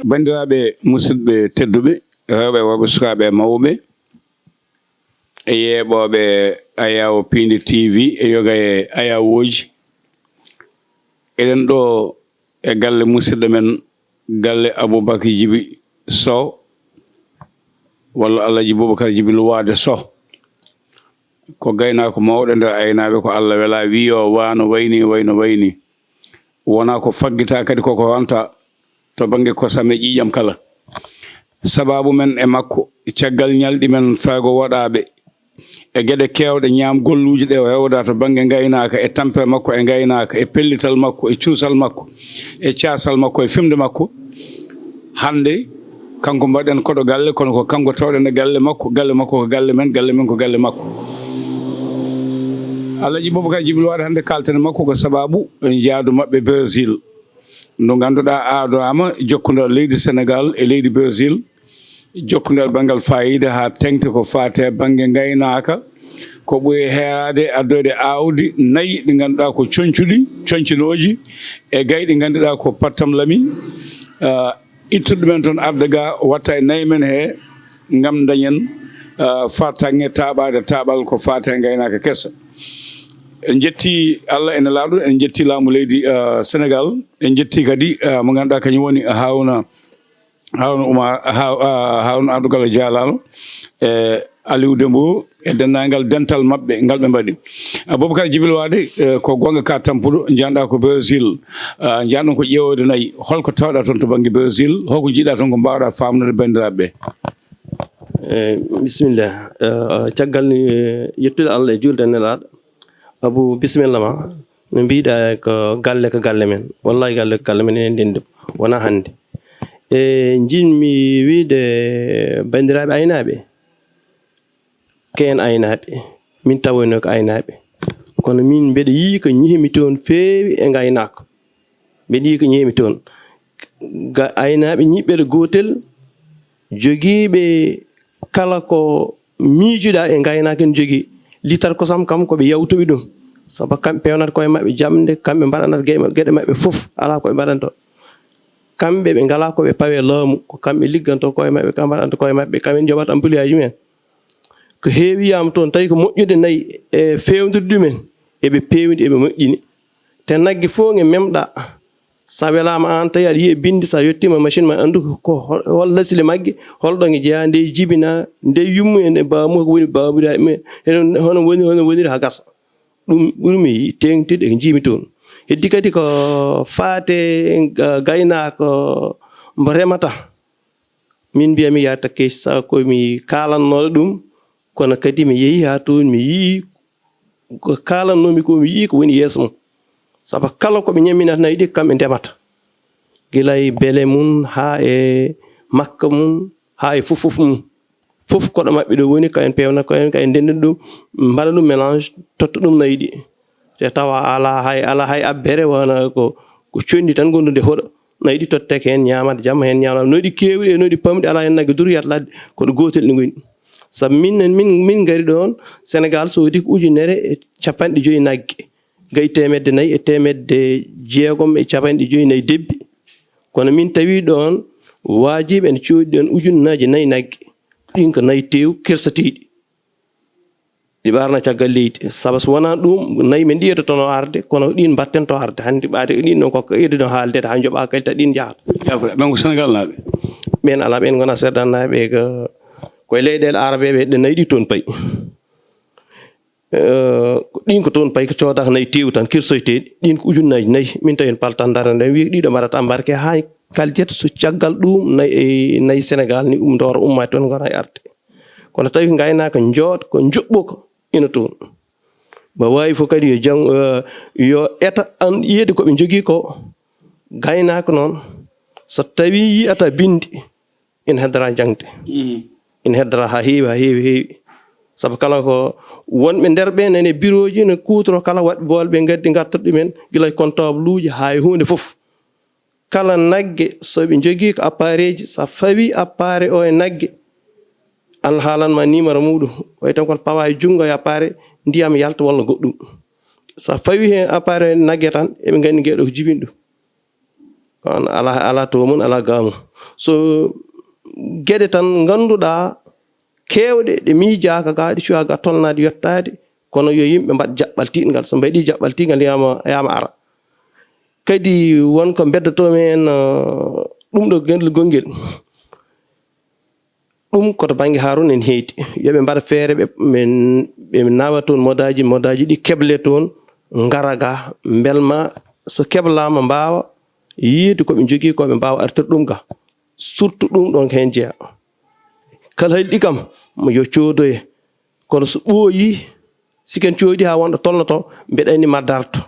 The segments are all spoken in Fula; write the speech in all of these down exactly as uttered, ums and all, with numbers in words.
Banndiraaɓe musidɓe tedduɓe, rewɓe e worɓe, sukaaɓe e mawɓe, e yeeɓooɓe Ayaawo Piindi T V e yoga e ayaawooji. Eɗen ɗo e galle musidɗo men, galle Aboubacry Djiby Sow, walla Alhaji Boubacar Djiby Luwaade Sow. Ko gaynaako mawɗo nder aynaaɓe, ko Allah wela, wiyo waano wayni, wayno wayni. Wona ko faggita kadi, koko wonta to bannge kosam e ƴiiƴam kala. Sababu men e makko, caggal ñalɗi men faygo waɗaaɓe e geɗe keewɗe, ñaam golluuji ɗe o hewda to bannge ngaynaaka, e tampere makko e ngaynaaka, e pellital makko, e cuusal makko, e caasal makko, e fimde makko. Hannde, kanko mbaɗen koɗo galle, kono ko kanko tawɗen e galle makko. Galle makko ko galle men, galle men ko galle makko. Alhaji Boubacar Djiby Luwaade, hannde kaalten e makko ko sababu jaadu maɓɓe Brésil, ndu ngannduɗaa aadaama jokkundal leydi Senegal e leydi Brésil, jokkundal banngal faayiida haa teŋti ko faati e bannge ngaynaaka. Ko ɓuri heewaade addoyde aawdi nayi ɗi ngannduɗaa ko concuɗi, concinooji, e gayɗi ngannduɗaa ko pattamlami, ah, ittude ɗumen toon, arde ga, watta e nayi men he, ngam dañen, ah, fartaŋŋe taaɓaade taaɓal ko faati e ngaynaaka keso. En njetti Allah e Nelaaɗo, en njetti laamu leydi, ah, Senegal, en njetti kadi, ah, mo ngannduɗaa kañum woni Haruna, Haruna Oumar, Ha-, ah, Haruna Abdou Gallo Dialalo, e Aliou Dembo, e denndaangal dental maɓɓe ngal ɓe mbaɗi. Aboubacar Djiby Luwaade, eh, ko goonga ka tampuɗo, njanɗa ko Brésil, ah, njanɗon ko ƴeewoyde nayi. Holko tawɗa toon to bannge Brésil? Holko njiɗa toon ko mbawɗa faamnude banndiraaɓe ɓe? Eh, bisimilla. Eh, caggal ni, eh, yettude Allah e juulde e Nelaaɗo. Abou, bisimilla ma. No mbiɗa ko galle ko galle men. Wallahi galle ko galle men, enen ndenndi ɗum. Wona hannde. E njiɗmi wiide banndiraaɓe aynaaɓe, ko en aynaaɓe, min tawoyno ko aynaaɓe. Kono min mbeɗa yiyi ko ñiimi toon feewi e ngaynaako. Mbeɗa yiyi ko ñiimi toon. Ga-, aynaaɓe ñiɓɓere gootel, jogiiɓe kala ko miijuɗaa e ngaynaaka en jogii. Litar kosam kam ko ɓe yawtuɓe ɗum. Sabu kamɓe peewnata koye maɓɓe jamde, kamɓe mbaɗanata ge-, geɗe maɓɓe fof, alaa ko ɓe mbaɗanta. Kamɓe ɓe ngalaa ko ɓe pawe laamu, ko kamɓe ligganto koye maɓɓe, kamɓe mbaɗanta koye maɓɓe, kamɓe njoɓata employé ji men. Ko heewi yiyama toon, tawi ko moƴƴude nayi e feewnude ɗumen, eɓe peewni, eɓe moƴƴini. Te nagge fof nge memɗa, sa welama aan tawi aɗa yiya bindi, sa yettima machine ma, anndu ko hol, hol lasli magge, holɗo nge jeeya, nde jibina, nde yummu e nde baamu, ko woni baamuɗa e mumen, hono, hono woni, hono woniri ha gasa. Ɗum ɓurmi teeŋtude ko njiimi toon. Heddi kadi ko faate ga-, gaynaako mbo remata. Min mbiyami yaata kees, sa ko mi kaalannooɗo ɗum, kono kadi mi yehi haa toon, mi yii ko kaalannoomi ko, mi yii ko woni yeeso mum. Sabu kala ko ɓe ñamminata nayi ɗi, kamɓe ndemata. Gila e bele mum, haa e makka mum, haa e fof, fof mum. Fof koɗo maɓɓe ɗo woni, ko en peewna, ko en, ko en ndenndina ɗum, mbaɗa ɗum mélange, totta ɗum nayi ɗi. Te tawa alaa hay, alaa hay abbere, wona ko, ko conndi tan gondude hoɗo. Nayi ɗi totteke heen, ñaamat jamma, heen ñaamat. No ɗi keewɗi e no ɗi pamɗi, alaa heen nagge duruyat ladde, ko ɗo gootel ɗi ngoni. Sabu min, min, min ngari ɗoon, Senegaal soodi ko ujunere e capanɗe joyi nagge. Gayi teemedde nayi e teemedde jeegom e capanɗe joyi nayi debbi. Kono min tawi ɗoon waajiiɓe ene coodi ɗoon ujunnaaji nayi nagge. Ɗin ko nayi teew kersatiiɗi. Ɗi ɓaarna caggal leydi. Sabu so wonaa ɗum, nayi men ɗi yettotono arde, kono ɗin mbatten to arde. Hannde ɓaade ko ɗin ɗon kokka irde ɗon haalde, haa njoɓa kadi ta ɗin njahata. Yaafo, ɓen ko Senegal naaɓe? Ɓen alaa, ɓen ngona Senegal naaɓe, ko, koye leyɗeele Arabe ɓe, ɗe nayi ɗi toon payi. Eh, ɗin ko toon payi, ko coodaka nayi teew tan, kirsoyteeɗi. Ɗin ko ujunnaaji nayi. Min tawi en palta ndara nden, wi ɗiɗo mbaɗata embarqué haa kaljet, so caggal ɗum nayi, e nayi Senegal ni, um, ndooro ummaade toon, ngona e arde. Kono tawi ko ngaynaaka njoot, ko njuɓɓo ko ina toon. Mo waawi fof kadi yo jang-, eh, yo eta an yiyeede ko ɓe njogii ko. Gaynaako noon, so tawi yiyata bindi, ina heddora jaŋde. Mm. Ina heddora haa heewi, haa heewi, heewi. Sabu kala ko wonɓe nder ɓe nane birooji ne kuutoro kala waɗ bool ɓe ngaddi ngartata ɗumen gila e comptable uji haa e huunde fof. Kala nagge so ɓe njogii ko appareil ji, so a fawi appareil o e nagge, Allah haalan ma numéro muɗum. Way tan ko pawa e junngo e appareil, ndiyam yalta walla goɗɗum. So a fawi heen appareil nagge tan, eɓe nganndi ngeɗo ko jibini ɗum. Kono alaa, alaa to mum, alaa gaamu. So geɗe tan ngannduɗaa keewɗe ɗe miijaaka ga, ɗe cuwaa ga tolnaade, yottaade, kono yo yimɓe mbaɗ jaɓɓal tiiɗngal. So mbaɗi jaɓɓal tiiɗngal, yaama, yaama ara. Kadi won ko mbeddotoomi heen, uh, ɗum ɗo gel-, gonngel. Ɗum ko to bannge Haaruna en heedi. Yo ɓe mbaɗa feere, ɓe, ɓe, ɓe nawa toon modaaji, modaaji ɗi keble toon, ngara ga, mbelma so keblaama mbaawa yiide ko ɓe njogii, ko ɓe mbaawa artir ɗum ga. Surtout ɗum ɗon ko heen jeyaa. Kala hayli ɗi kam, mo yo coodoye. Kono so ɓooyi, si ken cooyɗi haa wonɗo tolnoto, mbeɗa anndi ma darto.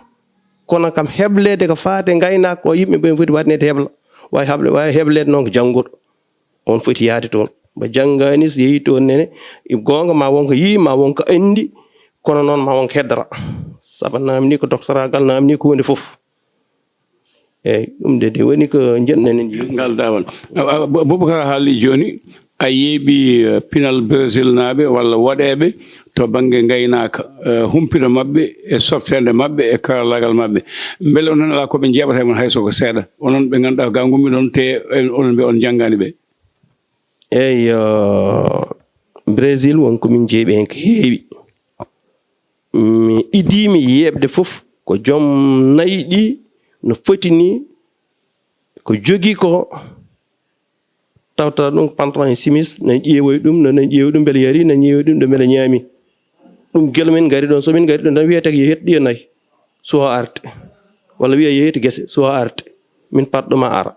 Kono kam hebleede ko faati e ngaynaaka ko yimɓe ɓe foti waɗneede hebla. Waawi hable-, waawi hebleede noon ko jannguɗo. On foti yahde toon. Mo janngaani, so yehii toon nene, goonga ma won ko yii, ma won ko anndi, kono noon ma won ko heddora. Sabu naamni ko doctoragal, naamni ko huunde fof. Eeyi, ɗum de, de woni ko njiɗ-ɗen en yeewtidde. Ngal daawal. A, a, Bo-, Boubacar haali jooni, a yeeɓi, eh, pinal Brésilnaaɓe walla woɗeeɓe to bannge ngaynaaka, eh, humpito maɓɓe e softeende maɓɓe e karallaagal maɓɓe. Mbele onon alaa ko ɓe njeeɓata e mon hay so ko seeɗa? Onon ɓe ngannduɗaa ko ga ngummi ɗon, te en, onon ɓe on njanngaani ɓe. Eeyi, eh, Brésil won ko min njeeɓi heen ko heewi. Mi idii mi yeeɓde fof ko joom nayi ɗi no foti ni ko jogii ko, tawta ɗum ko pantalon e simis, nani ƴeewoy ɗum, no nani ƴeewoy ɗum mbele yari, nani ƴeewoy ɗum ɗo mbele ñaami. Ɗum gila min ngari ɗon, so min ngari ɗon tan wiyete ko yehet ɗi e nayi, suwa arde. Walla wiya yehet gese, suwa arde. Min patɗo ma ara.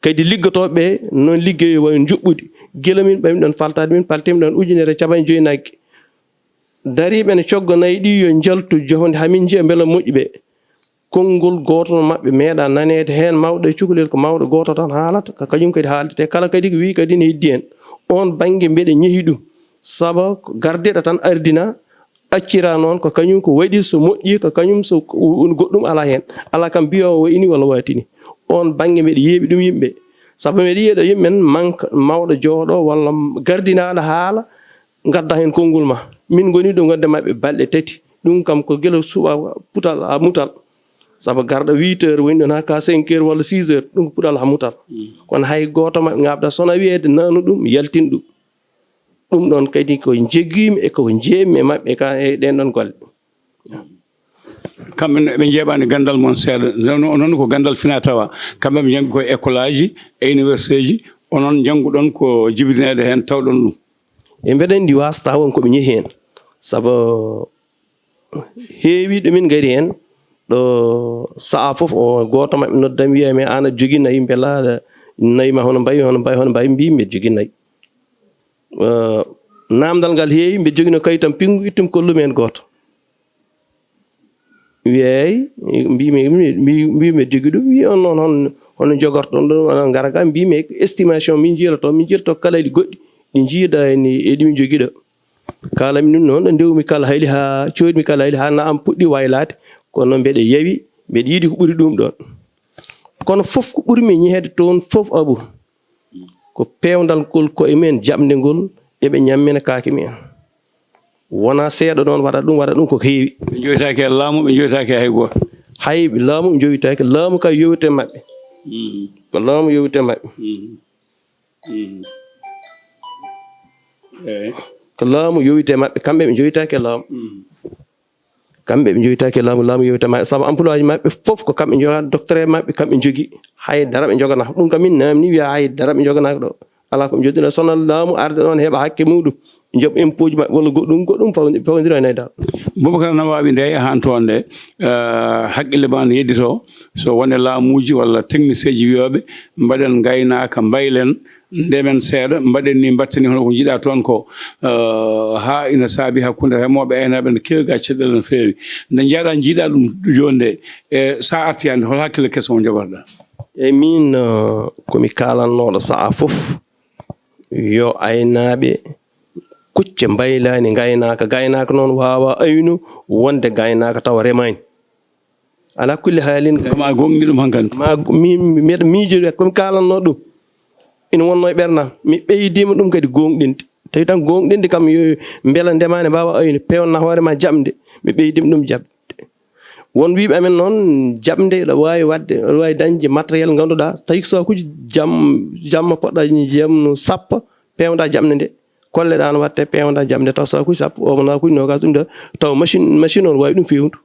Kadi liggotooɓe ɓe noon liggeeyo wayi njuɓɓudi. Gila min ɓaymi ɗon faltaade, min paltiimi ɗon ujunere e capanɗe joyi nagge. Dariiɓe ne cogga nayi ɗi yo njaltu jofnde haa min njiya mbela moƴƴi ɓe. Konngol gooto maɓɓe meeɗa naneede heen, mawɗo e cukalel ko mawɗo gooto tan haalata, ko kañum kadi haaldete. Kala kadi ko wii kadi ne heddi heen. Oon bannge mbeɗa ñehi ɗum. Saba ko gardiiɗo tan ardina, accira noon ko kañum ko waɗi, so moƴƴi ko kañum, so ko woni goɗɗum alaa heen. Alaa kam mbiyoowo wayini walla waatini. Oon bannge mbeɗa yeeɓi ɗum yimɓe. Saba mbeɗa yiya ɗo yimɓe men manka mawɗo jooɗo walla gardinaaɗo haala, ngadda heen konngol ma. Min ngoni ɗo ngadde maɓɓe balɗe tati. Ɗum kam ko gila suɓa putal haa mutal. Saba garɗo huit heures woni ɗon haa ka cinq heures walla six heures, ɗum ko putal haa mutal. Mm. Kono hay gooto maɓɓe ngaabda sona wiyeede nanu ɗum, yaltin ɗum. Ɗum ɗon kadi ko njegiimi e ko njeemi e maɓɓe ka e ɗen ɗon golle. Kamɓe ne ɓe njeeɓaani ganndal mon seeɗa. Noon, noon ko ganndal fina tawa. Kamɓe ɓe njanngi ko e école aji, e université ji. Onon njannguɗon ko jibineede heen tawɗon ɗum. E mbeɗa anndi wasata won ko ɓe njehi heen. Sabu heewi ɗo min ngari heen, ɗo sa'a fof o gooto maɓɓe noddam wiya mi an aɗa jogii nayi, mbela nayi ma hono mbayi, hono mbayi, hono mbayi, mbi mbeɗa jogii nayi. Eh, naamndal ngal heewi, mbeɗa jogino kayitam pinngu, ittum kollumi heen gooto. Wi eeyi, mbiimi, mbi, mbi, mbiimi jogii ɗum. Wi on noon hon, hono jogortoɗon ɗum, onon ngara ga, mbiimi estimation min njiiloto, min njiiloto kalayli goɗɗi, ɗi njiida e ni, e ɗi min jogii ɗo. Kaalami ɗum noon, ɗo ndewmi kala hayli haa, coodmi kala hayli haa na am puɗɗi waylaade, kono mbeɗa yawi, mbeɗa yiɗi ko ɓuri ɗum ɗoon. Kono fof ko ɓurmi ñeheede toon fof, Abu, ko peewndal ngol koye men jaɓnde ngol, eɓe ñammina kaake men. Wonaa seeɗa noon waɗa ɗum, waɗa ɗum ko heewi. Ɓe njoytaake e laamu, ɓe njoytaake e hay gooto. Hay laamu ɓe njoytaake, laamu ka yowite maɓɓe. Mm. Ko laamu yowite maɓɓe. Mm. Mm. Eey. Ko laamu yowite maɓɓe, kamɓe ɓe njoytaake e laamu. Mm. Kamɓe ɓe njoytaake laamu, laamu yewta maɓɓe. Sabu emploi aji maɓɓe fof ko kamɓe njoga, docteur maɓɓe kamɓe njogi. Hay dara ɓe njoganaaka. Ɗum kam min naamni wiya hay dara ɓe njoganaaka ɗo. Alaa ko ɓe njogino. Sonal laamu arde ɗoon heɓa hakke muɗum. Njoɓ impôt ji maɓɓe walla goɗɗum, goɗɗum fawndi-, fawndira e nayi dal. Boubacar na waawi nde haa toon nde, eh, hakkille ma ne yeddito. So wonde laamuuji walla technicien ji wiyooɓe mbaɗen ngaynaaka, mbaylen, ndemen seeɗa, mbaɗen ni, mbatten ni hono ko njiɗa toon ko, eh, haa ina saabi hakkunde remooɓe e aynaaɓe ne keewi ga caɗeele no feewi. Nde njaaɗa njiiɗa ɗum jooni nde, e so a arti hannde, hol hakkille keso mo njogorɗa? E min, eh, ko mi kaalannooɗo sa'a fof, yo aynaaɓe kucce mbaylaani ngaynaaka. Gaynaaka noon waawa aynu wonde gaynaaka tawa remaani. Alaa kulli haalin kadi. Ko ma goongɗi ɗum hankadi? Ma, mi, mi, mbeɗa miijori ko mi kaalanno ɗum. Ina wonno e ɓernam. Mi ɓeydiima ɗum kadi goongɗinde. Tawi tan goongɗinde kam yo mbela ndema ne mbaawa aynu, peewna hoore ma jaɓde. Mi ɓeydiima ɗum jaɓde. Won wiiɓe amen noon, jaɓnde ene waawi waɗde, ene waawi dañde matériel, ngannduɗaa, so tawii ko sakuuji jam, jamma poɗɗa jamnu sappo, peewnda jaɓnde nde. Kolleɗaa no waɗte, peewnda jaɓnde, taw sakuuji sappo, o mo sakuuji noogaas, ɗum ɗo, taw machine, machine o no waawi ɗum feewnude.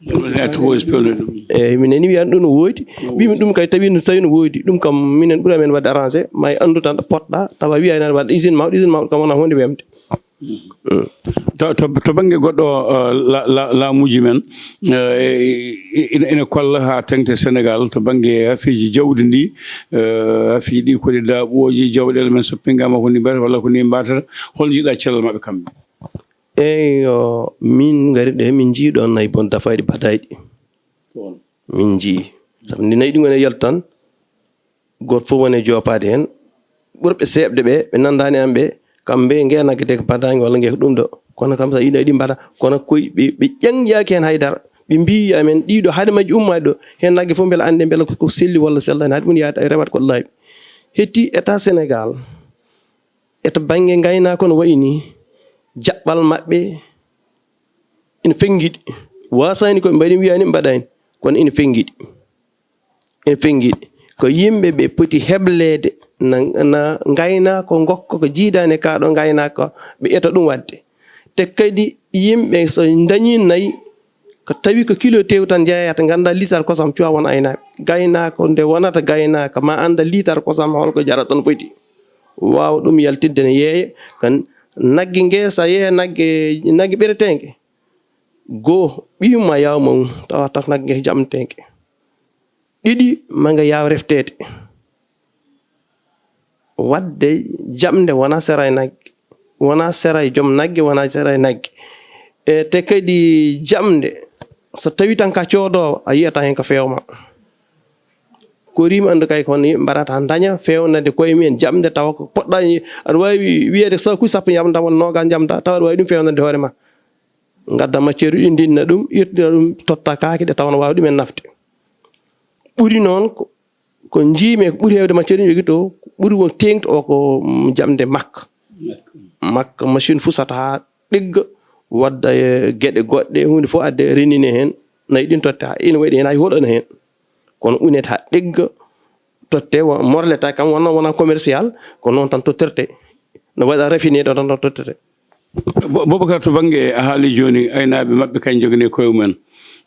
Ɗum ɗo ne, taw o feewnude ɗum. Eeyi, min nani wiyan ɗum no woodi. Mbiimi ɗum kay, tawi no, tawi no woodi. Ɗum kam, minen ɓuri amen waɗde arrangé, ma en anndu tan ɗo poɗɗa, tawa wiya ene waɗa usine mawɗo, usine mawɗo kam wona huunde weemde. Mm. To, to, to bannge goɗɗo, uh, la-, la-, laamuuji men, uh, e-, e-, ina, ina kolla haa teŋti Senegaal, to bannge hafiiji jawdi ndi, uh, hafiiji ɗi ko ɗi daaɓooji, jawɗeele men so pingaama ko ni mbaɗata walla ko ni mbaɗata, hol njiɗa cellal maɓɓe kamɓe? Eeyo, min ngari ɗo, min njii ɗoon nayi bon dafayɗi badayɗi. Min njii. Sabu ndi nayi ɗi ngoni e yaltu tan, gooto fof woni e joopaade heen. Ɓurɓe seeɓde ɓe, ɓe nanndaani am ɓe, kamɓe ngee nagge de ko badaange walla ngee ko ɗum ɗo. Kono kam so yiɗi ɗi mbaɗa, kono koy ɓe, ɓe ƴaŋƴaaki heen haydara. Ɓe mbii amen ɗiɗo hade majji ummaade ɗo, heen nagge fof mbele annde mbele ko, ko selli walla sellaani, hade mum yaade rewata ko laaɓi. Hetti état Sénégal, e to bannge ngaynaaka no wayi nii, jaɓɓal maɓɓe ina fenngiɗi. Waasaani ko ɓe mbaɗi, mi wiyaani ɓe mbaɗaani, kono ina fenngiɗi. Ina fenngiɗi. Ko yimɓe ɓe poti hebleede na, na ngaynaaka ngokka ko jiidaani e kaa ɗo ngaynaaka, ɓe eta ɗum waɗde. Te kadi yimɓe so ndañii nayi, ko tawi ko kilo tew tan njeeyata, ngannda liitar kosam cuwa won aynaaɓe. Gaynaako nde wonata gaynaaka, ma annda liitar kosam holko jarata no foti. Waawa ɗum yaltidde ne yeeya, kan nagge nge, so a yeeya nagge, nagge ɓereteeŋge, goo, ɓiyum ma yaaw mum, tawa tan nagge jaɓneteeŋge. Ɗiɗi, ma nga yaaw refteede. Waɗde jaɓnde wona sera e nagge, wona sera e joom nagge, wona sera e nagge. E, te kadi jaɓnde, so tawi tan ka coodoowo, a yiyata heen ko feewma. Ko riimi anndu kay kono yimɓe mbaɗata daña feewnande koye mumen jaɓnde tawa ko poɗɗa, aɗa waawi wiyeede sakuuji sappo njaɓnda walla noogas njaɓnda, tawa aɗa waawi ɗum feewnande hoore ma. Ngadda macceeru ɗi, ndinna ɗum, irtira ɗum, totta kaake ɗe tawa no waawi ɗumen nafde. Ɓuri noon ko, ko njiimi ko ɓuri heewde macceeru ɗi jogii to, ko ɓuri won teeŋti o ko, mm, jaɓnde makka. Makka, machine fusata haa ɗigga, wadda e geɗe goɗɗe, huunde fof adde renine heen. Nayi ɗin totte haa ina waɗi heen hay hoɗo ina heen. Kono unete haa ɗigga, totte, wo-, morleta kam wona, wona commercial, ko noon tan tottirte. No waɗa raffiné ɗo tan, tan tottirte. Bo-, Boubacar, to bannge a haali jooni, aynaaɓe maɓɓe kañ njoganii koye mumen.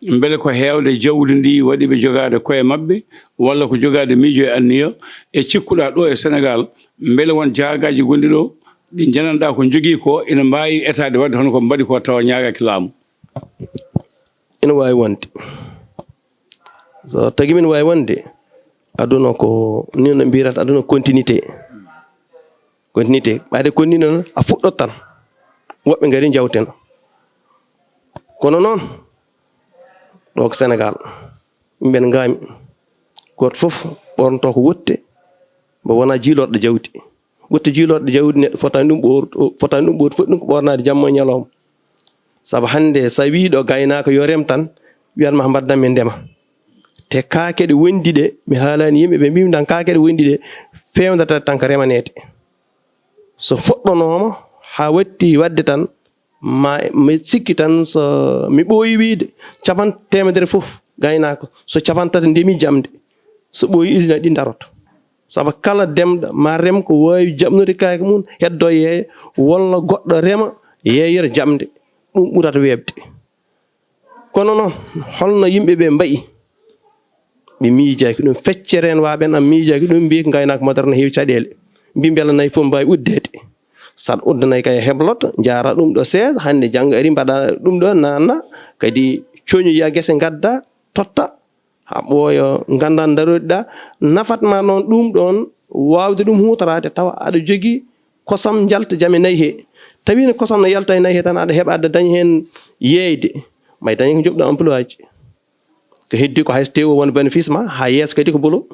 Mbele ko heewde jawdi ndi waɗi ɓe jogaade koye maɓɓe, walla ko jogaade miijo e anniya? E cikkuɗaa ɗo e Senegaal, mbele won jaagaaji gonɗi ɗo, ɗi njananɗaa ko njogii ko, ina mbaawi etaade waɗde hono ko mbaɗi ko tawa ñaagaaki laamu? Ina waawi wonde. So tagi min waawi wonde, aduna ko, ni no mbiyata, aduna continuité. Continuité. Ɓayde konni noon, a fuɗɗot tan. Woɓɓe ngari njawtena. Kono noon, ɗo ko Senegaal. Yimɓe ne ngaami. Gooto fof ɓornoto ko wotte, mbo wona jiilorɗo jawdi. Wotte jiilorɗo jawdi neɗɗo fotaani ɗum ɓoor-, fotaani ɗum ɓoor-, foti ɗum ko ɓoornaade jamma e ñalawma. Sabu hannde, so a wii ɗo gaynaako yo rem tan, wiyat ma mbaɗdan min ndema. Te kaake ɗe wondi ɗe, mi haalaani yimɓe ɓe, mbimi tan kaake ɗe wondi ɗe, feewndata tan ko remaneede. So fuɗɗonooma haa watti waɗde tan, ma, mi sikki tan so mi ɓooyi wiide, capan teemedere fof gaynaako, so capan tati ndemi jamde, so ɓooyi usine ɗi daroto. Sabu kala demɗo ma rem ko waawi jaɓnude kaake mum, heddo yeeya, walla goɗɗo rema, yeeyere jaɓnde, ɗum ɓurata weeɓde. Kono noon, holno yimɓe ɓe mbayi? Ɓe miijaaki ɗum. Feccere en waaɓe en am miijaaki ɗum, mbiyi ko ngaynaaka moderne heewi caɗeele. Mbi mbela nayi fof mbaawi uddeede. Saɗa udda nayi kay a hebloto, njaara ɗum ɗo seeɗa, hannde janngo ari mbaɗa ɗum ɗo, naanna, kadi coñoya gese ngadda, totta, haa ɓooya, ngannda ndaroɗa. Nafat ma noon ɗum ɗoon, waawde ɗum huutoraade, tawa aɗa jogii kosam njalta jame nayi he. Tawi no kosam no yalta e nayi he tan, aɗa heɓa, aɗa daña heen yeeyde. May daña ko njoɓɗa emploi ji. Ko heddi ko hay so teewo won bénéfice ma, haa yeeso kadi ko bolo.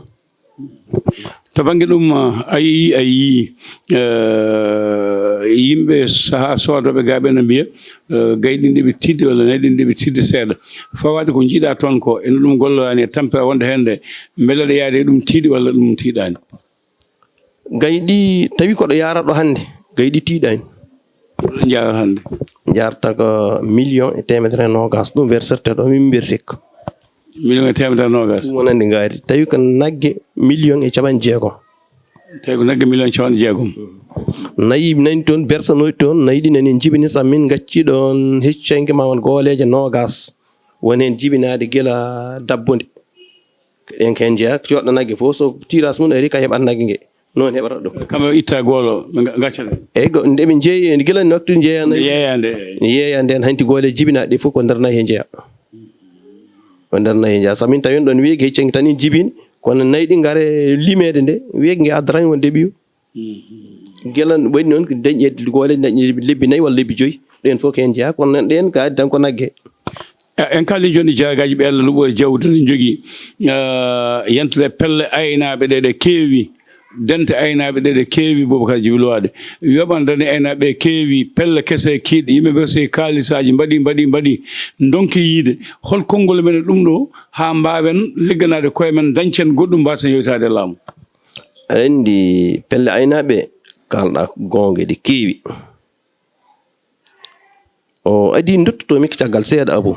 To bannge ɗum, a yii, a yii, eh, yimɓe sahaa soodooɓe gaaɓe no mbiya, eh, gayɗi ɗi ɓe tiiɗde walla nayi ɗi ɓe tiiɗde seeɗa. Fawaade ko njiiɗaa toon ko, ene ɗum golloraani e tampere wonde heen nde, mbele aɗa yaade e ɗum tiiɗi walla ɗum tiiɗaani? Gayɗi, tawi koɗo yaara ɗo hannde, gayɗi tiiɗaani. Koɗo yaara hannde? jarta ko million e teemedere e noogaas. Ɗum verserte ɗo, min mbiya sikka. Million e teemedere noogaas. Ɗum wonande ngaari. Tawi ko nagge million e capanɗe jeegom. Tawi ko nagge million e capanɗe jeegom. Nayi nani toon, bersanooji toon, nayi ɗi nani en njibini, sabu min ngacci ɗoon hecci canke ma won gooleeje noogaas. Won heen jibinaaɗe gila dabbunde. Ɗen ko heen njeyaa, jooɗɗo nagge fof, so tiras mum ari, ka heɓat nagge nge. Noon heɓata ɗum. Kamɓe o itta goolo, ɓe nga-, ngacca ɗum. Eyi, go-, nde ɓe njeeyi, gila noktu njeeya nayi. Yeeya nde. Yeeya nde, hanti goole jibinaaɗe ɗe fof ko nder nayi he njeeya. Ko nder nayi he njeeya. Sabu min tawi en ɗoon weegi hecci canke tan en jibini, kono nayi ɗi ngare limeede nde, weegi nge addataa wonde ɓiyo. Gila waɗi noon ko dañi e goole, dañi lebbi nayi walla lebbi joyi. Ɗeen fof ko heen jeyaa, kono noon ɗeen ko addi tan ko nagge. Eh, en kaali jooni jaagaaji ɓe Allah luɓo e jawdi no njogii. Eh, yentude pelle aynaaɓe ɗe, ɗe keewi. Dente aynaaɓe ɗe, ɗe keewi, Boubacar Djiby Loade. Yoɓandani aynaaɓe keewi, pelle kese kiiɗe, yimɓe mbersoyi kaalisaaji, mbaɗi, mbaɗi, mbaɗi, ndonki yiide. Hol konngol men e ɗum ɗo, haa mbaawen ligganaade koye men, dañcen goɗɗum, mbaasen yewtaade e laamu? Aɗa anndi pelle aynaaɓe, kaalɗaa goonga, ɗe keewi. O adii, ndottotoo-mi ko caggal seeɗa, Abou.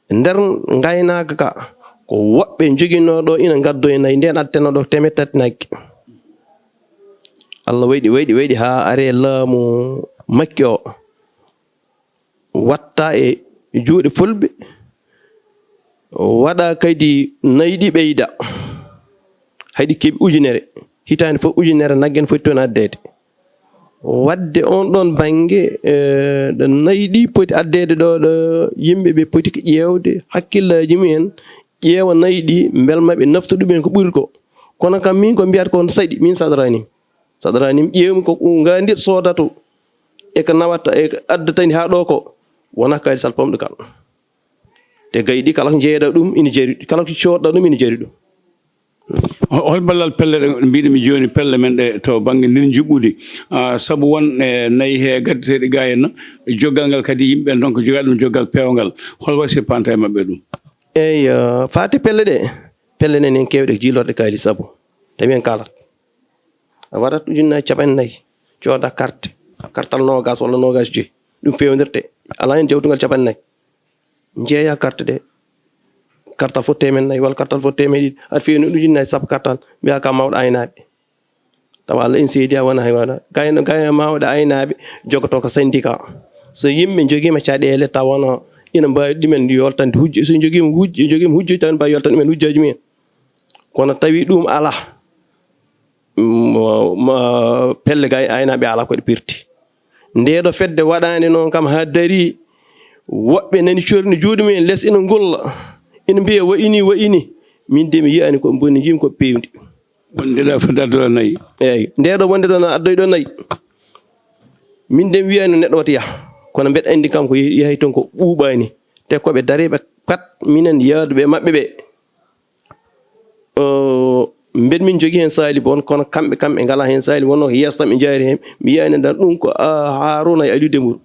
Nder ngaynaaka ka, ko woɓɓe njoginoo ɗo ina ngaddoya nayi, ndeen addateno ɗo teemedde tati nagge. Allah wayɗi, wayɗi, wayɗi haa aree laamu Makki o. Watta e juuɗe fulɓe, waɗa kadi nayi ɗi ɓeyda. Hay ɗi keɓi ujunere. Hitaande fof ujunere nagge ne foti toon addeede. Waɗde oon ɗoon bannge, eh, ɗo nayi ɗi poti addeede ɗo, ɗo yimɓe ɓe poti ko ƴeewde hakkillaaji mumen, ƴeewa nayi ɗi, mbel ma ɓe nafta ɗumen ko ɓuri ko. Kono kam min ko mbiyat ko on saɗi, min saɗraani. Saɗraani mi ƴeewmi ko ngaandirɗo soodato e ko nawata e ko addatani haa ɗo ko wonaa kaalis alpamɗo kala. Te gayɗi kala ko njeeyɗaa ɗum ina jari, kala ko coodɗaa ɗum ina jari ɗum. Ho-, hol ballal pelle ɗe mbiɗo mi jooni, pelle men ɗe to bannge ndin njuɓɓudi? Ah, sabu won e nayi he gaddeteeɗi ga henna, joggal ngal kadi yimɓe ɓen ɗon ko jogaade ɗum joggal peewngal. Hol wasi panta e maɓɓe ɗum? Eey, ah, faati pelle ɗe, pelle nen en keewɗe jiilorɗe kaalis sabu. Tawi en kaalat. A waɗat ujunnaaji capanɗe nayi, cooda carte, kartal noogas walla noogas joyi. Ɗum feewnirte. Alaa heen jawtungal capanɗe nayi. Njeeya carte ɗe. Kartal fof teemeɗɗe nayi walla kartal fof teemeɗɗe ɗiɗi. Aɗa feewni ujunnaaji sappo kartal, mbiyaa ka mawɗo aynaaɓe. Tawa Allah ina seedi a wona hay wona. Gayno, gayno mawɗo aynaaɓe jogotoo ko syndicat. So yimɓe njogiima caɗeele tawa no ina mbaawi ɗumen yoltande hujja. So njogiima hujja, njogiima hujja tan mbaawi yoltande ɗumen hujjaaji mumen. Kono tawi ɗum alaa. Mo, mo, pelle gay aynaaɓe alaa ko ɗe pirti. Ndee ɗo fedde waɗaande noon kam haa darii, woɓɓe nani corni juuɗe mumen les ina ngulla, ina mbiya wa ini, wa ini. Min de mi yiyaani ko bonni, njiimi ko peewndi. Wonde ɗo fedde addude nayi. Eeyi, ndee ɗo wonde ɗo na addoy ɗo nayi. Min de mi wiyaani neɗɗo wata yaha. Kono mbeɗa anndi kam ko yehi, yahay toon ko ɓuuɓaani. Te ko ɓe dariiɓe pat minen yaaduɓe e maɓɓe ɓe. O, mbeɗa min jogii heen saali boon, kono kamɓe, kamɓe ngalaa heen saali, wonnoo ko yeeso tan ɓe njaari heen. Mi yiyaani ɗum ko, a, Haaruna e Aliou Dembourou.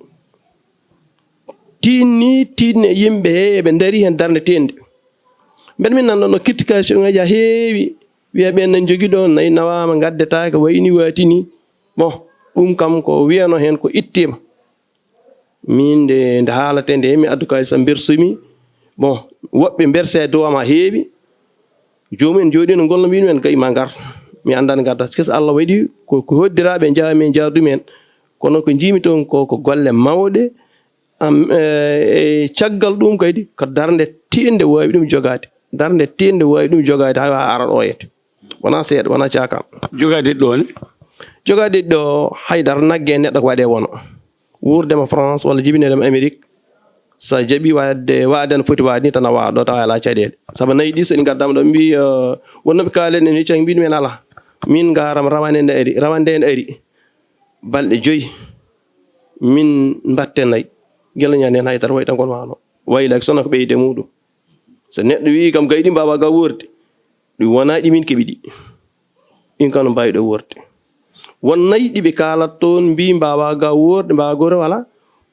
Tiiɗni, tiiɗni e yimɓe he, eɓe ndarii heen darnde teeŋde. Mbeɗa min nanndo no critication ngaji haa heewi, wiya ɓeen nani njogii ɗo, nayi nawaama, ngaddetaake, wayi ni waati ni. Bon, ɗum kam ko wiyanoo heen ko ittiima. Min nde, nde haalate nde, mi addu kaalis am mbersumi. Bon, woɓɓe mberse dow am haa heewi. Joomum en njooɗii no ngolla, mbiimi en gayi ma ngar. Mi anndaa ngarda. Kesa Allah waɗi ko, ko hoddiraaɓe njaami en, njaardumen. Kono ko njiimi toon ko, ko golle mawɗe. Am, e, e caggal ɗum kadi ko darnde tiiɗnde waawi ɗum jogaade. Darnde tiiɗnde waawi ɗum jogaade haa ara ɗo yette. Wonaa seeɗa, wonaa caakaan. Jogaade ɗo ne? Jogaade ɗo haydara nagge e neɗɗo ko waɗee wono. Wuurdema France walla jibineedema Amérique, so a jaɓii waɗde, waɗde no foti waɗde ni tan a waɗa ɗo tawa alaa caɗeele. Sabu nayi ɗi so ɗi ngaddaama ɗo mbi, eh, wonno ɓe kaalen en hecci mbiɗo men alaa. Min ngaram rawane ne ari, rawande en ari. Balɗe joyi. Min mbatte nayi. Gila ñande hen haydara wayi tan kono wano. Waylaki sona ko ɓeyde muɗum. So neɗɗo wi'i kam gayɗi mbawa ga wuurde. Ɗi wona ɗi min keɓi ɗi. Ɗin kam no mbawi ɗo wuurde. Won nayi ɗi ɓe kaalat toon mbi mbawa ga wuurde, mbawa goore wala.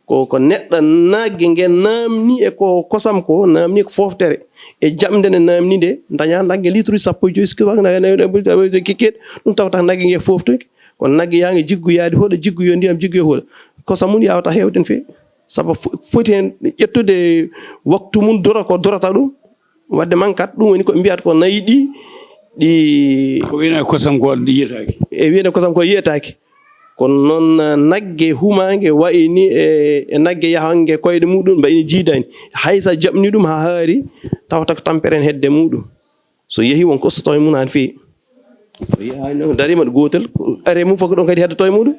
Ko, ko neɗɗo nagge ngen namni e ko kosam ko, namni ko foftere. E jamde nde namni nde, daña nagge litre sappo e joyi, sikki wak nagge, nagge, nagge, nagge, kikkeet, ɗum tawata nagge nge foftoyke. Kono nagge yaange jiggu yaade hoɗa, jiggu yo ndiyam, jiggu yo hoɗa. Kosam mum yawata hewden feewi. Sabu fo- foti heen ƴettude waktu mum dura ko durata ɗum. Wadde mankat ɗum woni ko ɓe mbiyata ko nayi ɗi ɗi Ko wiyna e kosam ko waɗde yiyetaake. E wiyde kosam ko yiyetaake. Kono noon, nagge humaange wayi ni e, e nagge yahange koyɗe muɗum mbayi ni jiidani. Hay so a jaɓni ɗum haa haari, tawata ko tampere en hedde muɗum. So yehi won ko ustoto e mum haa feewi. So yehaani noon, dariima ɗo gootel, are mum fof ko ɗon kadi heddoto e muɗum.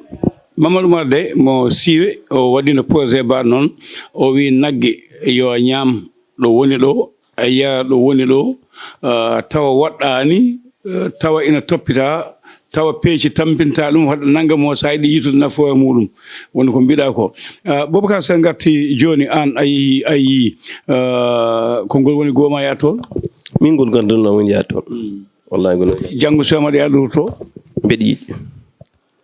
Mamadou Oumar de mo Siiwe, o waɗino projet ba noon, o wi nagge yo ñaam ɗo woni ɗo, a yara ɗo woni ɗo, ah, tawa woɗɗaani, eh, tawa ina toppita, tawa peeci tampinta ɗum, waɗa nannga mo so a yiɗi yitude nafoore muɗum. Woni ko mbiɗa ko. Ah, Boubacar, so en ngarti jooni, aan a yehi, a yii, ah, ko ngol woni goma ya toon? Min ngol gardunno min ya toon. Wallahi ngol woni. Janngo so maɗi aɗa rutto? Mbeɗa yiɗi.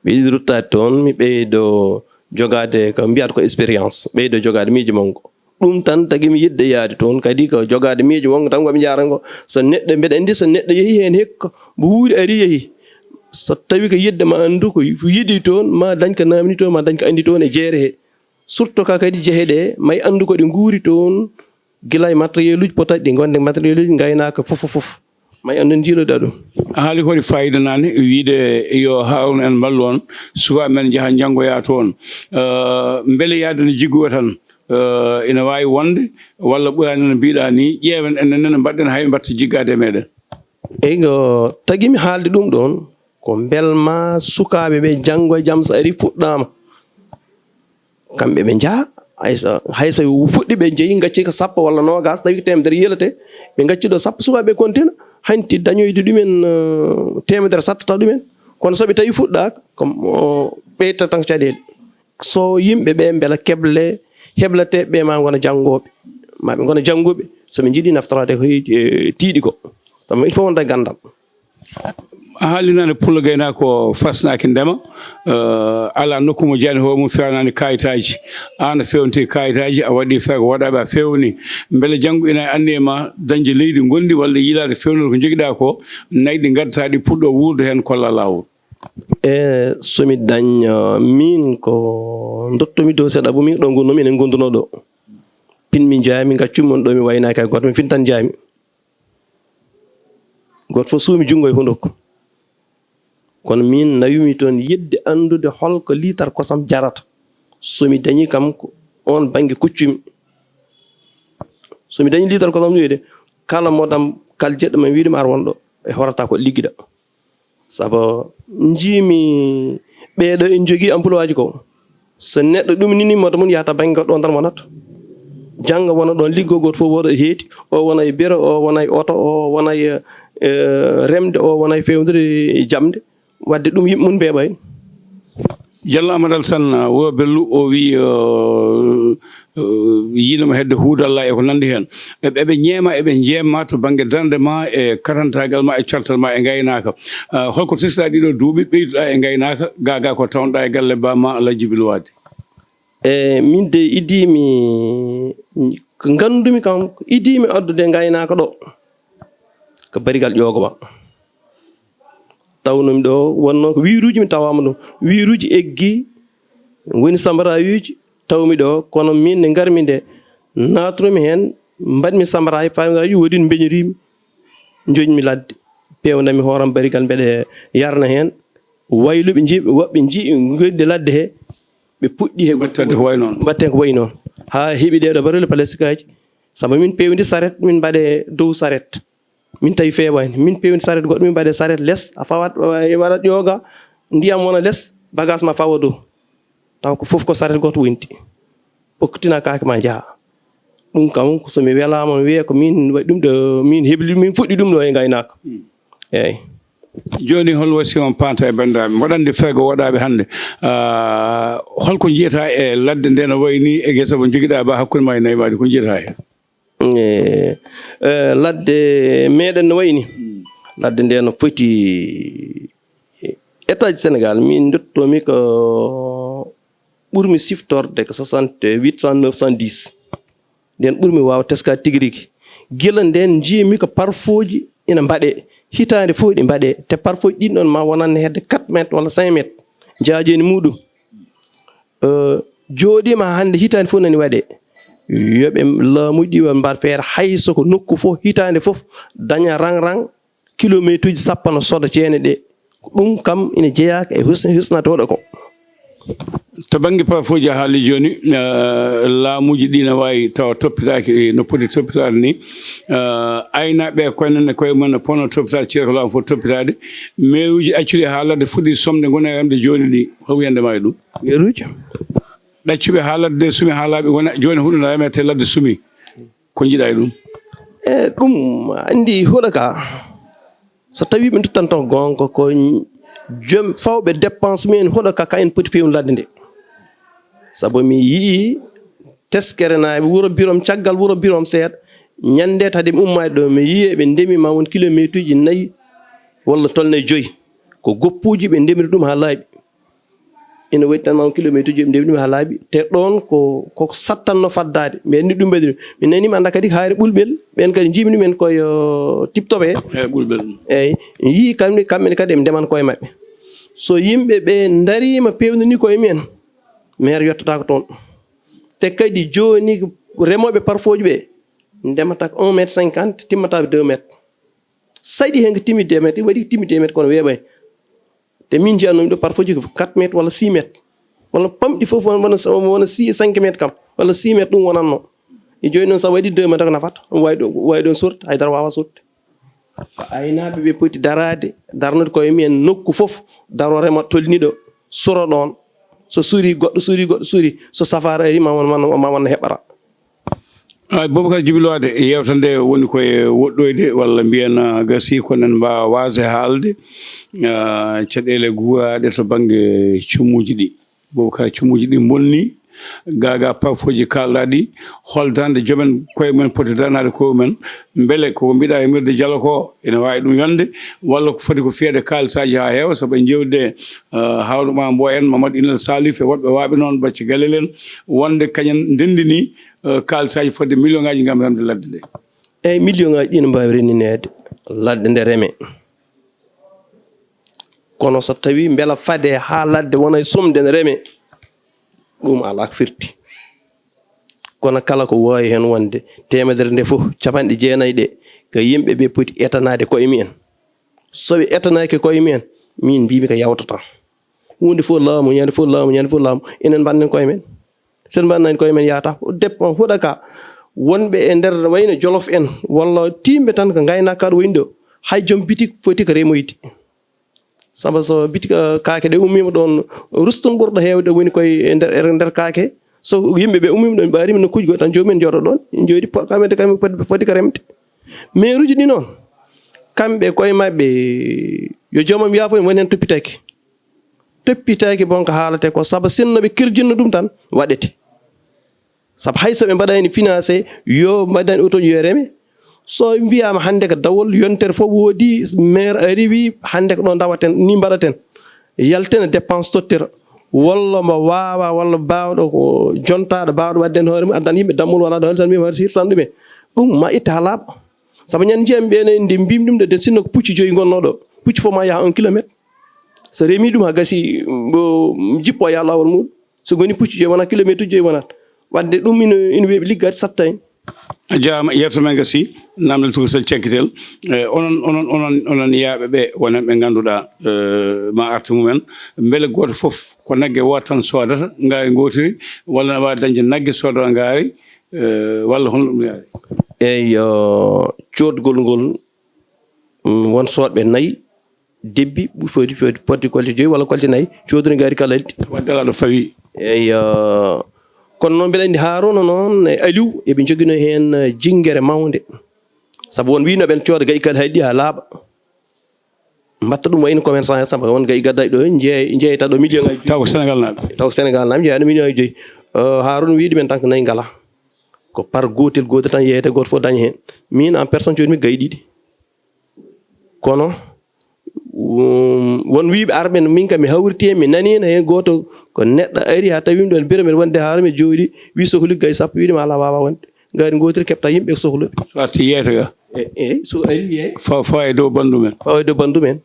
Mbeɗa yiɗi ruttaade toon, mi ɓeydo jogaade ko mbiyata ko expérience, ɓeydo jogaade miijo manngo. Ɗum tan tagi mi yiɗde yaade toon, kadi ko jogaade miijo wonngo tan ko mi jaara ngo. So neɗɗo, mbeɗa anndi so neɗɗo yehi heen hikka, mbo wuuri ari yehi. So tawi ko yiɗde ma anndu ko yiɗi toon, ma dañ ko naamni toon, ma dañ ko anndi toon e jeere he. Surtout ka kadi jehe ɗe, may anndu ko ɗe nguuri toon, gila e matériel uji potaɗi ɗi ngonde matériel uji ngaynaaka fof, fof, fof. May anndu jiiloɗa ɗum. A haali ko waɗi fayida naane, wiide yo Haruna en mballu on, sukaaɓe men njaha njanngoya toon. Eh, mbele yaade no jiggoyo tan, eh, ina waawi wonde, walla ɓuraani no mbiɗa ni, ƴeewen en nenen mbaɗɗen hay mbatta jiggaade e meɗen. Eyyo, tagi mi haalde ɗum ɗoon, ko mbelma sukaaɓe ɓe janngo e jam so ari fuɗɗaama. Kamɓe ɓe njaha, hay so, hay so fuɗɗi ɓe njeyi, ngacci ko sappo walla noogaas, tawi ko teemedere yiyletee, ɓe ngacci ɗo sappo sukaaɓe kontina, hanti dañoyde ɗumen, eh, teemedere sattata ɗumen. Kono so ɓe tawi fuɗɗaaka, ko, o, ɓeyta tan caɗeele. So yimɓe ɓe mbela keble, hebleteeɓe ɓe ma ngona janngooɓe, ma ɓe ngona jannguɓe, so ɓe njiɗi naftoraade ko heewi, eh, tiiɗi ko. Sabu il faut wonde ganndal. A haalii naane pullo gaynaako ko fasnaaki ndema, eh, alaa nokku mo jaani hoore mum feewnaani kaayitaaji. Aan a feewniti kaayitaaji, a waɗi feere ko waɗaaɓe a feewni. Mbele janngo ina e anniye ma dañde leydi ngonndi walla yiilaade feewnol ko njogiɗaa ko, nayi ɗi ngaddataa ɗi puɗɗo wuurde heen kolla laawol? E so mi dañ, eh, miin ko ndottomi dow seeɗa, bo min ɗo ngonnomi, enen ngondunoo ɗo. Pinmi njaami, ngaccumi on ɗo, mi waynaaki hay gooto, mi fintan njaami. Gooto fof suumi junngo e hunnduko. Kono miin nawimi toon yiɗde anndude hol ko liitar kosam jarata. So mi dañii kam ko oon bannge kuccumi. So mi dañii liitar kosam ɗum wiide, kala modam, kala jeɗɗo ma wiide ma ar won ɗo e horata ko liggiɗa. Sabu njiimi ɓeeɗo en njogii amploi aji ko. So neɗɗo ɗum nini moto mum yahata bannge goɗɗo on tan wonata. Jannga wona ɗon liggo gooto fof wooda e heedi. O wona e biro, o wona e oto, o wona e, eh, remde, o wona e fewndire e jamde. Wadde ɗum yimɓe mum mbeeɓa hen. Jallo Amadou Alassane, uh, Wuro Bello, o wi, uh, uh, yiɗoma hedde huudalla e ko nandi hen. Eɓe, eɓe ñeema, eɓe jeemma to bannge darnde ma e katantagal ma e caltal ma e ngaynaaka. Uh, holko teskiɗa ɗiɗo duuɓi ɓeyduɗa e ngaynaaka, ga, ga ko tawnoɗa e galle ba ma Alhaji Jibril Wade? E min de idimi, ko ngandumi kam, ko idimi addude ngaynaaka ɗo, ko barigal ƴoogo ma. Tawnumi ɗo wonno ko wiruuji mi tawaama ɗum. Wiruuji eggi, woni sambarayuuji tawmi ɗo, kono min nde ngarmi nde, naatrumi heen, mbaɗmi sambaraaji, faamidaaji, woodi no mbeñoriimi, njoñmi ladde, peewnanmi hooram barigal, mbeɗe yarna heen. Wayluɓe njiiɓe, woɓɓe njii ngonɗi ladde he, ɓe puɗɗi he mbattande ko wayi noon. Mbatten ko wayi noon. Haa heɓi ɗeeɗo barole palestikaaji. Sabu min peewndi saret, min mbaɗe dow saret. Min tawi feewaani. Min peewndi saret goɗɗo, min mbaɗe saret les, a fawat, eh, waɗat ƴooga, ndiyam wona les, bagaas ma fawa dow. Taw ko fof ko saret gooto wonti. Pokkitina kaake ma njaha. Ɗum kam, ko so mi welaama, mi wiya ko min waɗi ɗum ɗo, min hebli, min fuɗɗi ɗum ɗo e ngaynaaka. Hmm. Eeyi. Jooni, hol wasiya on panta e banndiraaɓe? Mboɗo anndi fergo waɗaaɓe hannde. Ah, holko njiyata e ladde nde no wayi ni e gesa mo njogiɗa ba hakkunde ma e nayi ma ɗi, ko njiyata heen? Eh, eh, ladde meɗen no wayi ni. Hmm. Ladde nde no foti, eh, état ji Sénégal, min ndottomi ko ɓurmi siftorde ko soixante-huit, soixante-neuf, soixante-dix. Nden ɓurmi waawa teskaade tigi rigi. Gila nden njiymi ko parfoji ina mbaɗe. Hitaande fof ɗi mbaɗe. Te parfoji ɗin ɗon ma wonanne hedde quatre mètres walla cinq mètres. Njaajeni muɗum. Eh, Jooɗiima hannde hitaande fof nani waɗee. Yo ɓe laamuuji ɗi mbaɗ feere, hay so ko nokku fof hitaande fof daña rang rang kilomeetuuji sappo no soda ceene ɗe. Ɗum kam ina jeyaa e hus-, hisnaade hoɗo ko. To bannge parfooji a haali jooni, eh, laamuuji ɗi na waawi tawa toppitaaki no poti toppitaade ni. Eh, aynaaɓe e koye men e koye mum no ponno toppitaade, ceerko laamu fof toppitaade. Meeruuji accuɗi haa ladde fuɗɗi somde ngona e remde jooni ɗi, hol wiyande ma e ɗum? Meeruuji? Ɗaccuɓe haa ladde sumi haa laaɓi, wona jooni huɗo na remete ladde sumi. Ko njiɗa e ɗum? E ɗum, anndi huɗo ka, so tawi ɓe duttanto goonga ko joom fawɓe dépense mumen huɗo ka, ka en poti feewnude ladde nde. Sabu mi yii teskere na wuro birom, caggal wuro birom seeɗa, ñannde tati mi ummaade ɗo, mi yii ɓe ndemi ma won kilomeetuuji nayi walla tolne joyi. Ko goppuuji ɓe ndemiri ɗum haa laaɓi. Ina waɗi tan ma won kilomeetuuji, ɓe ndemi ɗum haa laaɓi. Te ɗoon ko, ko sattanno faddaade. Mi anndi ɗum mbaɗiri. Mi nani mi annda kadi haare ɓulɓel. Ɓeen kadi njiimi ɗumen ko yo tiptoɓe. Eeyi, ɓulɓel. Eeyi, mi yii kamɓe, kamɓe kadi ɓe ndeman koye maɓɓe. So yimɓe ɓe ndariima peewnani koye mumen, meer yottataako toon. Te kadi jooni remooɓe parfooji ɓe ndemata ko un mètre cinquante, timmata deux mètres. Saɗi heen ko timmi deux mètres, waɗi timmi deux mètres kono weeɓay. Te min njiyatnoomi ɗo parfooji ko quatre mètres walla six mètres. Walla pamɗi fof wona, wona, wona six, cinq mètres kam, walla six mètres ɗum wonatno. E jooni noon so a waɗi deux mètres ko nafata, ɗum waawi ɗo, waawi ɗoon sorti, haydara waawa sorti. Ko aynaaɓe ɓe poti daraade, darnude koye mumen nokku fof, daro rema tolni ɗo, soro ɗoon. So suuri goɗɗo, suuri goɗɗo, suuri. So safaara ari ma won, ma, ma won no heɓɓata. Ay, Boubacar Djiby Loade, yewta nde woni ko e woɗɗoyde, walla mbiyen, ah, gasii ko enen mbaawa waasde haalde, ah, caɗeele guuraaɗe to bannge cumuuji ɗi. Boubacar, cumuuji ɗi mbonni, gaagaa parfooji kaalɗaa ɗi, hol darnde jomen koye mumen poti darnaade koye mumen, mbele ko mbiɗa e mirde jalo ko ina waawi ɗum yonde, walla ko foti ko fiyeede kaalisaaji haa heewa, sabu en njeewde, ah, Harouna Oumar Mbow en, Mamadou Inel Salif e woɗɓe waaɓe noon, Bacci Galel en, wonde kañum ndenndini eh, kaalisaaji fodde million ngaaji ngam remde ladde nde. Eeyi, million ngaaji ɗi no mbaawi rennineede ladde nde reme. Kono so tawii mbela fadee haa ladde wona e somde ne reme, ɗum alaa ko firti. Kono kala ko waawi heen wonde, teemedere nde fof, capanɗe jeenayi ɗe, ko yimɓe ɓe poti etanaade koye mumen. So ɓe etanaaki koye mumen, min mbiymi ko yawtata. Huunde fof laamu, ñande fof laamu, ñande fof laamu, enen mbaɗnen koye men. So en mbaɗnaani koye men, yahata. Dépend, huɗo ka, wonɓe e nder wayno Jolof en, walla tiimɓe tan ko ngaynaaka kaɗo woni ɗo, hay joom bitik foti ko remoyde. Sabu so bitik, eh, kaake ɗe ummiima ɗoon, rustun ɓurɗo heewde woni koye e nder, e nder kaake. So yimɓe ɓe ummiima ɗoon, ɓaariima nokkuuji goɗɗi tan, joomum en jooɗo ɗoon, en jooɗi po-, kamɓe kam foti, foti ko remde. Meeruuji ɗi noon, kamɓe koye maɓɓe, yo joomam yaafo en, woni heen toppitaaki. Toppitaaki bon ko haalate ko, sabu sinno ɓe kirjinno ɗum tan, waɗete. Sabu hay so ɓe mbaɗaani financé, yo mbaɗaani autoji yo reme. So mbiyaama hannde ko dawol yontere fof woodi, maire ari wi hannde ko ɗo ndawaten, ni mbaɗaten. Yaltena dépense tottira. Walla mbo waawa, walla baawɗo ko jontaaɗo, baawɗo waɗde heen hoore mum, addan yimɓe dammol walla ɗo tan mbiya hoore hirsan ɗumen. Ɗum ma itta haa laaɓa. Sabu ñande njiyam ɓe ene nde mbimi ɗum ɗo, de sinno ko pucci joyi ngonnoo ɗo. Pucci fof ma yaha un kilomètre. So remi ɗum haa gasi, mbo jippo yaha laawol muɗum. So ngoni pucci joyi wonat, kilometre joyi wonat. Wadde ɗum ina, ina weeɓi liggaade satta en. A jaaraama, yeewtere men gasi, namdal tugatel cakkitel. Eh, onon, onon, onon, onon yaaɓe ɓe, wonen ɓe ngannduɗaa, eh, ma arte mumen. Mbele gooto fof ko nagge woote tan soodata, ngaari ngootiri, walla na waawi dañde nagge soodoo ngaari, eh, walla hono ɗum yaari? Eeyo, coodgol ngol, mm, won soodɓe nayi, debbi, foti, foti, foti kolte joyi walla kolte nayi, coodori ngaari kala haldi. Wadde alaa ɗo fawi. Eeyo, kono noon mbeɗa anndi Harouna noon e Aliou, eɓe njoginoo heen, eh, jinngere mawnde. Sabu won wiynooɓe en cooda gayi kala haldi haa laaɓa. Mbaɗta ɗum wayno commerçant en, sabu won gayi gaddaɗi ɗo, jeey-, jeeyta ɗo million ngaji joyi. Taw ko Sénégal naaɓe. Taw ko Sénégal naaɓe, jeeyta ɗo million ngaji joyi. Eh, Harouna wiyi ɗumen tan ko nayi ngalaa. Ko par gootel, gootel tan yeeyete, gooto fof daña heen. Min en personne coodmi gayi ɗiɗi. Kono, um, won wiiɓe arɓe, min kam mi hawriti heen, mi naniino heen gooto, ko neɗɗo ari haa tawi mi ɗoon biro, mbeɗa wonde haa mi jooɗi, wi sohli gayi sappo, wiide ma alaa, waawaa wonde. Ngaari ngootiri keɓta yimɓe sohluɓe. So arti yeeyta ga. E, eeyi, so ari yeey. Fa-, fawa e dow banndum en. Fawa e dow banndum en.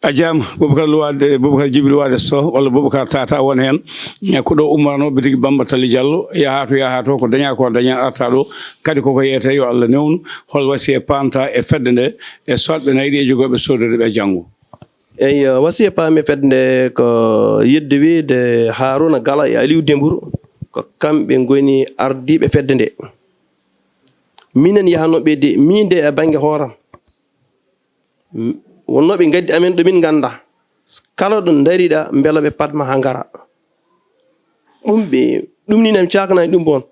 A jaama, Boubacar Luwade, Boubacar Djiby Luwade Sow, walla Boubacar Tata won heen. E ko ɗo ummaanooɓe tigi Bamba Tali Diallo, yaha to, yaha to, ko dañaa ko dañaa arta ɗo. Kadi koko yeetee yo Allah newnu, hol wasiya paamta e fedde nde, e sooɗɓe nayi ɗi e jogooɓe soodorde ɓe janngo? Eyi, wasiya paami e fedde nde ko yiɗde wiyde Haruna Gala e Aliou Dembourou, ko kamɓe ngoni ardiiɓe fedde nde. Minen yahanooɓe de, miin de e bannge hooram. M-, wonnooɓe ngaddi amen ɗo min ngannda. Kala ɗo ndariɗa, mbela ɓe padma haa ngara. Ɗum ɓe, ɗum ni nam caknani ɗum boon.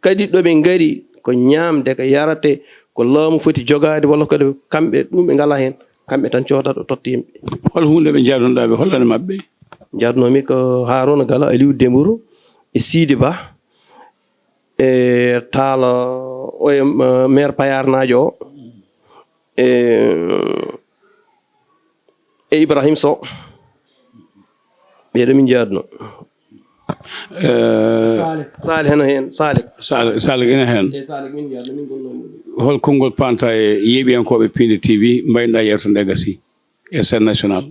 Kadi ɗo ɓe ngari ko ñaamde, ko yarate, ko laamu foti jogaade, walla kadi kamɓe ɗum ɓe ngalaa heen. Kamɓe tan coodata ɗo totta yimɓe. Hol huunde ɓe njaadunɗaa ɓe, hollande maɓɓe? Njaadunoomi ko Haruna Gala, Aliou Dembourou, e Sidi Ba, e Talla, o e, eh, maire Payarnaajo o, e, e Ibrahim Sow. Ɓeeɗo min njaadno. Eh, Salih, Salih heno heen, Salih. Salih, Salih ina heen. E Salih min njaadno, min ngonnoo mo. Hol konngol paanta e yeeɓiyankooɓe Piindi T V, mbaynoɗaa yeewtere nde gasi e scène national?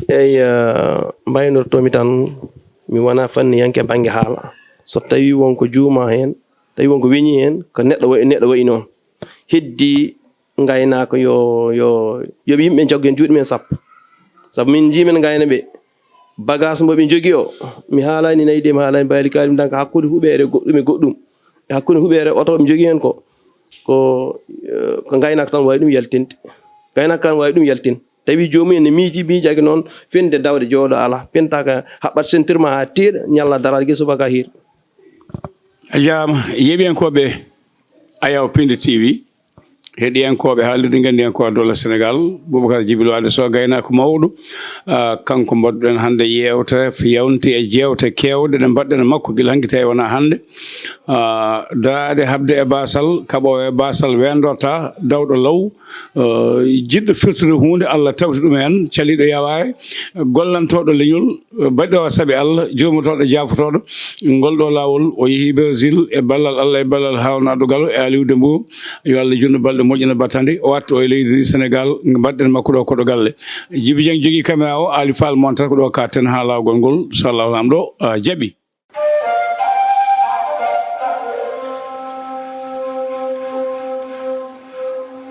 Eyi, eh, mbaynortoomi tan, mi wonaa fanniyanke bannge haala. So tawii won ko juumaa heen, tawi won ko weñii heen, ko neɗɗo wayi, neɗɗo wayi noon. Heddi ngaynaaka yo, yo, yo yimɓe njaggu heen juuɗe men sappo. Sabu min njii men ngayna ɓe. Bagage mo ɓe njogii o, mi haalaani nayi de, mi haalaani baali kaali, mi tan ko hakkunde huɓeere goɗɗum e goɗɗum. E hakkunde huɓeere oto ɓe njogii heen ko, ko, eh, ko ngaynaaka tan waawi ɗum yaltinde. Ngaynaaka tan waawi ɗum yaltinde. Tawi joomum en ne miiji, miijaaki noon, finde dawde jooɗo alaa. Pentaaka haɓɓat sentir ma haa teeɗa, ñalla daraade gila subaka hiir. A jaama, yeeɓiyankooɓe Ayaw Piindi T V, heɗiyankooɓe haalirde nganndiyankooɓe Doole Senegaal, Boubacar Djiby Luwade Sow, gaynaako mawɗo, ah, kanko mbaɗduɗen hannde yeewtere, yawti e jeewte keewɗe ɗe mbaɗɗen e makko gila hanki tawi wonaa hannde. Ah, daraade haɓde e baasal, kaɓoowo e baasal weendorta, dawɗo law, eh, jiɗɗo firtude huunde, Allah tawti ɗum heen, caliiɗo yawaare, gollantooɗo leñol, eh, baɗɗo o sabi Allah, jurmotooɗo, jaafotooɗo. Ngol ɗo laawol, o yehi Brésil e ballal Allah, e ballal Harouna Abdou Gallo e Aliou Dembourou. Yo Allah juutnu balɗe, moƴƴina battane, o watta o e leydi Senegaal, mbaɗɗen makko ɗo koɗo galle. Djiby Dieng jogii caméra o, Ali Fall montre ko ɗo ka ten haa laawgol ngol, so Allah Laamɗo, ah, jaɓi.